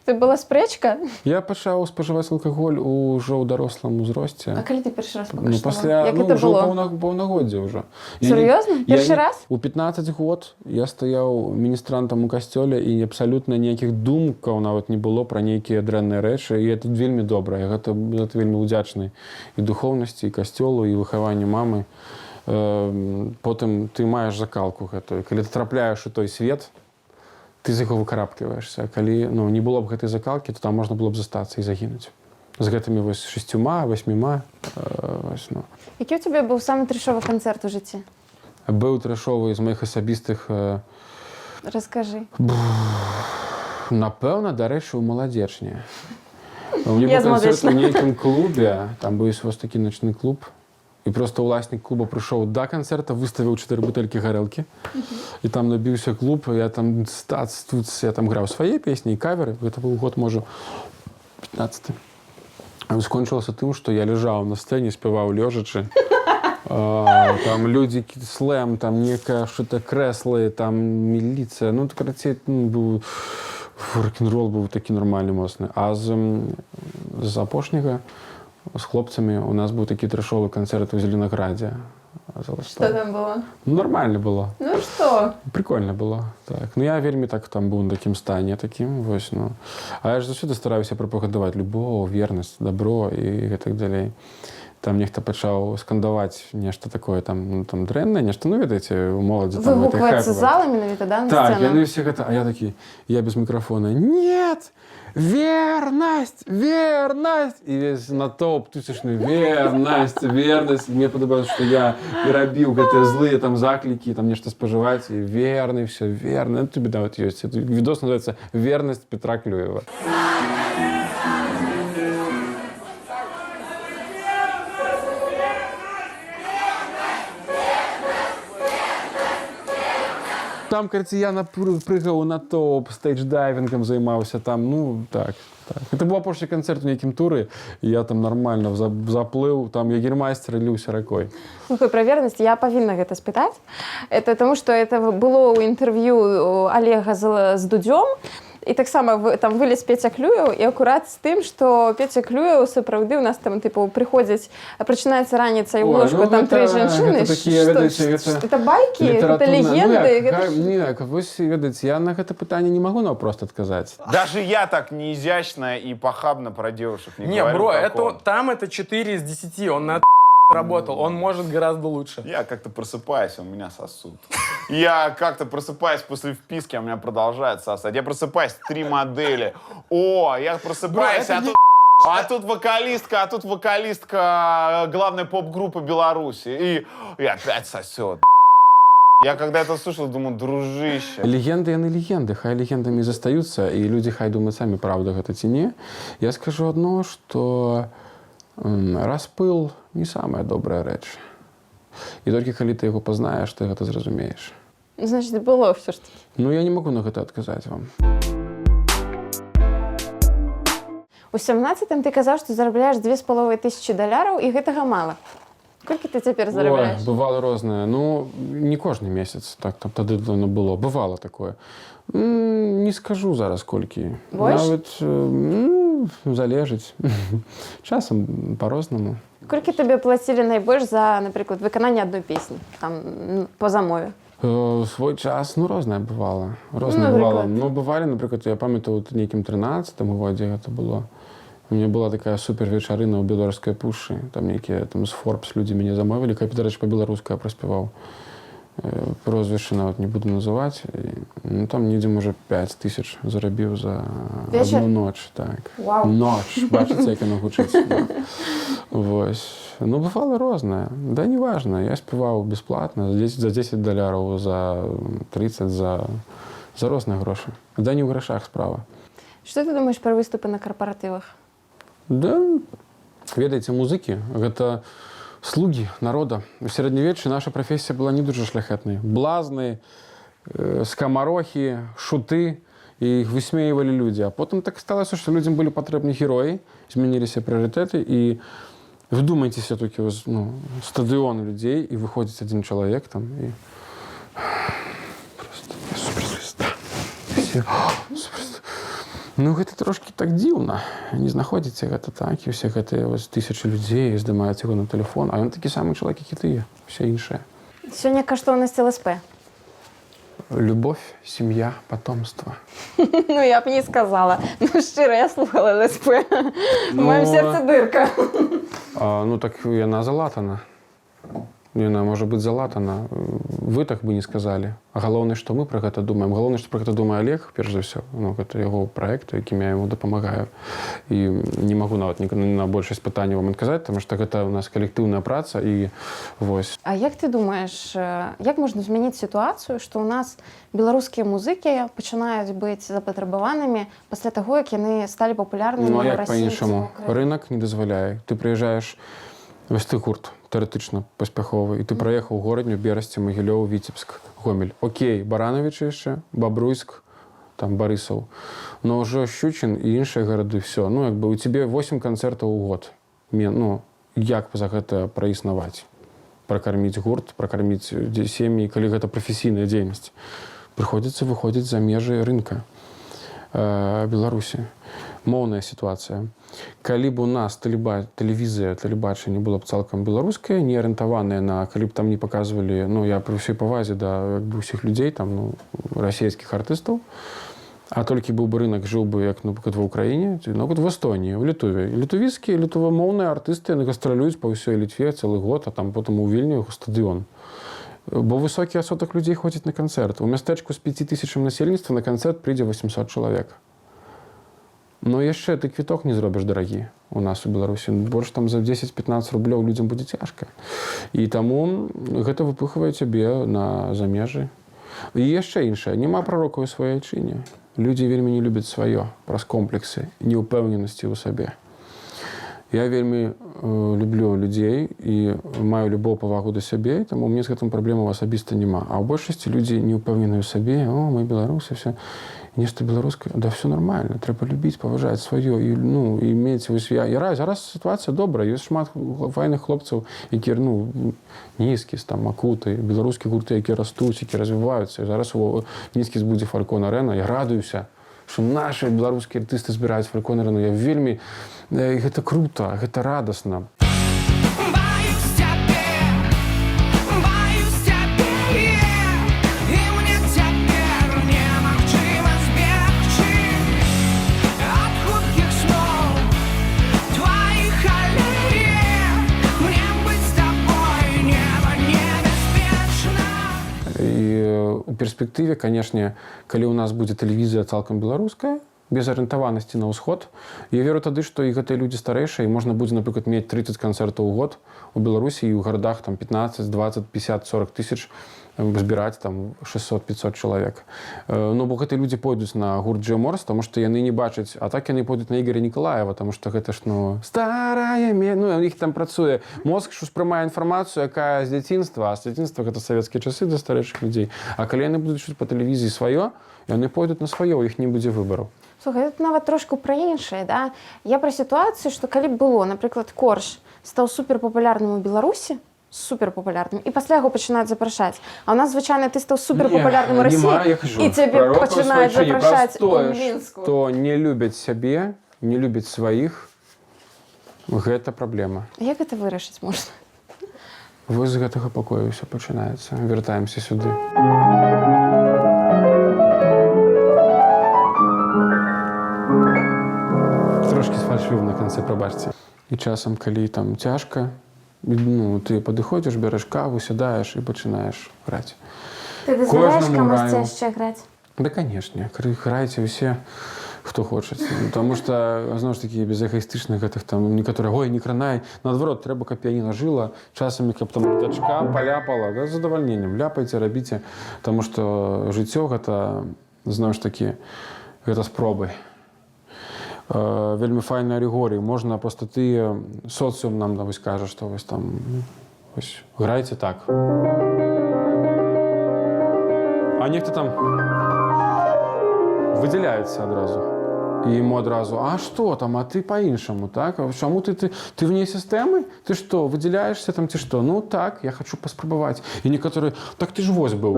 Це была спрэчка? Я пачаў спажываць алкаголь ужо ў дарослым узросце. А калі ты першы раз Ну, пакаштаваў? пасля, Як ну, гэта ўжо было? паўнагоддзя ўжо. Я Сур'ёзна? я Першы раз? У 15 год я стаяў міністрантам у касцёле, і абсалютна ніякіх думкаў нават не было пра нейкія дрэнныя рэчы. І это вельмі добра. Я гэта вельмі ўдзячны і духоўнасці, і касцёлу, і выхаванню мамы. Потым ты маеш закалку гэтую. Калі ты трапляеш у той свет, ты з яго выкарабківаешся. Калі, ну, не было б гэтай закалкі, то там можна было б застацца і загінуць. З гэтымі вось шасцюма, васьміма, вось, ну. Які ў цябе быў самы трэшовы канцэрт у жыцці? Быў трэшовы з маіх асабістых, Раскажы. Напэўна, дарэчы, у Маладзечне. У мяне Я быў з канцэрт Маладзечна. у нейкім клубе, там быў вось такі начны клуб. І просто ўласнік клуба прыйшоў да канцэрта, выставіў чатыры бутэлькі гарэлкі. І там набіўся клуб, я там стац тут, я там граў свае песні і каверы. Гэта быў год, можа, 15. Скончылася тым, што я ляжаў на сцэне, спяваў лёжачы. Там людзі, слэм, там некае что-то, крэслы, там міліцыя. Ну, карацей, ну, быў рок-н-рол, быў такі нармальны, моцны. А з апошняга з хлопцамі у нас быў такі трэшовы канцэрт у Зеленаградзе. Што там было? Ну, нармальна было. Ну што? Прикольно было. Так. Ну, я вельмі так там быў на такім стане такім, вось, ну. А я ж заўсёды стараюся прапагандаваць любоў, вернасць, дабро і гэтак далей. Там нехта пачаў скандаваць нешта такое там, ну, там дрэннае, нешта, ну, ведаеце, у моладзі там гэта Выгукваецца хайпавае. зала менавіта, да, на Так, сцэну? яны все гэта, а я такі, я без мікрафона: «Нет! Верность! Верность!» І весь натоўп тысячны: «Верность! Верность!» Мне падабалось, што я і рабіў гэтыя злыя там заклікі, там нешта спажываць, і верны, все верны. Ну, тебе да, вот ёсць. Этот видос называется «Верность Петра Клюева». Там, карацей, я прыгаў на топ, стейдж-дайвінгам займаўся там, ну, так. Это быў апошні канцэрт у нейкім туры, і я там нармальна заплыў, там егермайстер ліўся ракой. Слухай, пра вернасць я павінна гэта спытаць. Это таму, што это было ў інтэрв'ю Олега з Дудзём. І таксама там вылез Петя Клюеў, і акурат з тым, што Петя Клюеў сапраўды у нас там, тыпу, прыходзіць, прачынаецца раніца, і ў Ой, ложку ну, там тры жанчыны. гэта такія, Што, ведаеце, гэта это байкі, гэта літаратурна- легенды, Ну, як, гэта не, як, вось, ведаеце, я на гэта пытанне не магу наўпрост адказаць. Даже я так неизящно и похабно про девушек не Не, говорю, бро, как это он. там это 4 из 10, он на работал, он может гораздо лучше. Я как-то просыпаюсь, у меня сосуд. Я как-то просыпаюсь после вписки, а у меня продолжает сосать. Я просыпаюсь, три модели. О, я просыпаюсь, Бро, это а тут... А тут вокалистка главной поп-группы Беларуси. И опять сосет. Я когда это слушал, думаю: дружище. Легенды яны легенды, хай легендамі застаюцца, і людзі хай думаюць самі, праўда гэта ці не. Я скажу одно, што распыл не самая добрая рэч. І толькі калі ты яго пазнаеш, ты гэта зразумееш. Значит, было все ж таки. Ну, я не магу на гэта адказаць вам. У 17-м ты казаў, што зарабляеш 2500 даляраў і гэтага мала. Колькі ты цяпер зарабляеш? Ой, бывало рознае. Ну, не кожны месяц, так там тады даўно было. Бывало такое. Не скажу зараз колькі. Больш? Нават, ну, залежыць. Часам по-рознаму. Колькі табе плацілі найбольш за, напрыклад, выкананне адной песні там па замове? Свой час, ну, рознае бывало. Рознае Ну, бывало. напрыклад? Ну, бывалі, напрыклад, я памятаю, у нейкім 13 годзе гэта было. У меня была такая супер вечарына ў Беларускай пушы. Там нейкія там з Forbes людзі мяне замовілі, каб, дарэчы, па-беларуску я праспяваў. Прозвішча нават не буду называць. І, ну, там недзе, можа, 5 тысяч зарабіў за Вечар? одну ноч. Так. Вау. Ноч. Бачыце, як яно гучыць. Да. Вось. Ну, бывало рознае. Да неважно. Я спяваў бесплатно за 10, за 10 даляраў, за 30, за розныя грошы. Да не ў грашах справа. Што ты думаеш пра выступы на карпаратывах? Да, ведаеце, музыкі — гэта слугі народа. У сярэднявеччы наша прафесія была не дужа шляхетнай. Блазны, скамарохі, шуты, і іх высмейвалі людзі. А потым так сталася, што людзям былі патрэбны героі, змяніліся прыярытэты, і вдумайцеся толькі, вось, ну, стадыён людзей, і выходзіць адзін чалавек там і просто суперзвезда. Все: «О, суперзвезда». Ну, гэта трошкі так дзіўна. Не знаходзіце гэта так, і ўсе гэтыя вось тысячы людзей здымаюць яго на телефон, а ён такі самы чалавек, як і ты, усе іншыя. Сёння каштоўнасць ЛСП. Любовь, семья, потомство. Ну, я б не сказала. Ну, шчыра, я слухала ЛСП. У Ну, маім сэрцы дырка. А, ну так яна залатана. Яна можа быць залатана. Вы так бы не сказалі. А галоўнае, што мы пра гэта думаем. Галоўнае, што пра гэта думае Олег, перш за ўсё. Ну, гэта яго праект, якім я яму дапамагаю. І не магу нават на большасць пытанняў вам адказаць, таму што гэта ў нас калектыўная праца і вось. А як ты думаеш, як можна змяніць сітуацыю, што ў нас беларускія музыкі пачынаюць быць запатрабаванымі пасля таго, як яны сталі папулярнымі Ну, а ў як Расіі ці па-іншаму? ва Украіне? Рынок не дазваляе. Ты прыязджаеш, вось ты гурт тэарэтычна паспяховы, і ты праехаў Горадню, Берасці, Магілёў, Віцебск, Гомель. Окей, Баранавічы яшчэ, Бабруйск, там Барысаў. Но ўжо Шчучин і іншыя гарады, все. Ну, як бы у цябе 8 канцэртаў у год. Ну, як за гэта праіснаваць? Пракарміць гурт, пракарміць сем'і, калі гэта прафесійная дзейнасць. Прыходзіцца выходзіць за межы рынка Беларусі. Моўная сітуацыя. Калі б у нас тэлевізія, тэлебачанне было б цалкам беларускае, не арыентаванае на, калі б там не паказвалі, ну, я пры ўсёй павазе да, як бы, ўсіх людзей, там, ну, расійскіх артыстаў, а толькі быў бы рынок, жыў бы, як, напрыклад, ва Ўкраіне, ці, напрыклад, в Эстоніі, в Літуве. Літувійскія, літувамоўныя артысты, яны гастралююць па ўсёй Літве цэлы год, а там потым у Вільню стадыён. Бо высокі адсотак людзей ходзіць на канцэрт. У мястэчку з 5 тысячам насельніцтва на канцэрт прыйдзе 800 чалавек. Но яшчэ ты квіток не зробіш дарагі у нас у Беларусі. Больш там за 10-15 рублёў людзям будзе цяжка. І таму гэта выпыхвае цябе на замежы. І яшчэ іншае. Няма прарокаў у сваёй айчыне. Людзі вельмі не любяць сваё праз комплексы, неўпэўненасці ў сабе. Я вельмі люблю людзей і маю любоў, павагу да сябе, таму мне з гэтым праблемаў асабіста няма. А ў большасці людзі не ўпэўнены ў сабе: о, мы беларусы, все нешта беларускае, да все нормально, трэба любіць, паважаць сваё і, ну, і мець вось я раю, зараз сітуацыя добрая, ёсць шмат файных хлопцаў, якія, ну, Нізкіз, там, Акуты, беларускія гурты, якія растуць, якія развіваюцца. Зараз у Нізкіз будзе Фалькон Арэна, я радуюся, што нашы беларускія артысты збіраюць Фалькон Арэну. Я вельмі гэта круто, гэта радасна. Боюсь тебе, боюсь тебе, і мне цяпер немагчыма збегчы ад хуткіх сноў тваіх, але мне быць з табой неба небяспечна. І у перспектыве, канешне, калі ў нас будзе тэлевізія цалкам беларуская, без арыентаванасці на ўсход, я веру тады, што і гэтыя людзі старэйшыя, і можна будзе, напрыклад, мець 30 канцэртаў у год у Беларусі і ў гарадах там 15, 20, 50, 40 тысяч збіраць там 600-500 чалавек. Ну, бо гэтыя людзі пойдуць на гурт Джеморс, таму што яны не бачаць, а так яны пойдуць на Ігоря Николаева, таму што гэта ж, ну, старая, ну, у іх там працуе мозг, што успрымае інфармацыю, якая з дзяцінства, а з дзяцінства гэта савецкія часы для старэйшых людзей. А калі яны будуць чуць па тэлевізіі сваё, яны пойдуць на сваё, у іх не будзе выбару. Слухай, тут нават трошку пра іншае, да? Я пра сітуацыю, што калі б было, напрыклад, Корж стаў суперпапулярным у Беларусі, суперпапулярным, і пасля яго пачынаюць запрашаць. А ў нас звычайна ты стаў суперпапулярным у Расіі, і цябе пачынаюць запрашаць у тое, Мінску. што не любяць сябе, не любяць сваіх, гэта праблема. Як гэта вырашыць можна? Вось з гэтага пакою ўсё пачынаецца. Вяртаемся сюды. Трошкі сфальшывіў на канцы, прабачце. І часам, калі там цяжка, ну, ты падыходзіш, бярэш каву, сядаеш і пачынаеш граць. Ты дазваляеш Кожнаму камусьці раю. яшчэ граць? Да, конечно, грайце ўсе, хто хоча. Потому что, зноў ж такі, без эгоістычных гэтых там, некаторыя: ой, не кранай. Наадварот, трэба, каб піяніна жыла, часам, каб там дачка паляпала, да, з задавальненнем. Ляпайце, рабіце, таму што жыццё гэта, зноў ж такі, гэта спробы. Вельмі файная алегорія. Можна просто ты, соцыум нам, да, вось кажа, што вось там, вось, грайце так. А нехта там выдзяляецца адразу. І ему адразу: а што там, а ты по-іншаму, так? А чаму ты вне сістэмы? Ты што, выдзяляешься там ці што? Ну так, я хочу паспрабаваць. І некаторыя: так ты ж вось быў.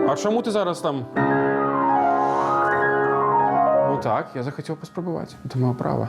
А чаму ты зараз там? Ну так, я захацеў паспрабаваць. Это маё права.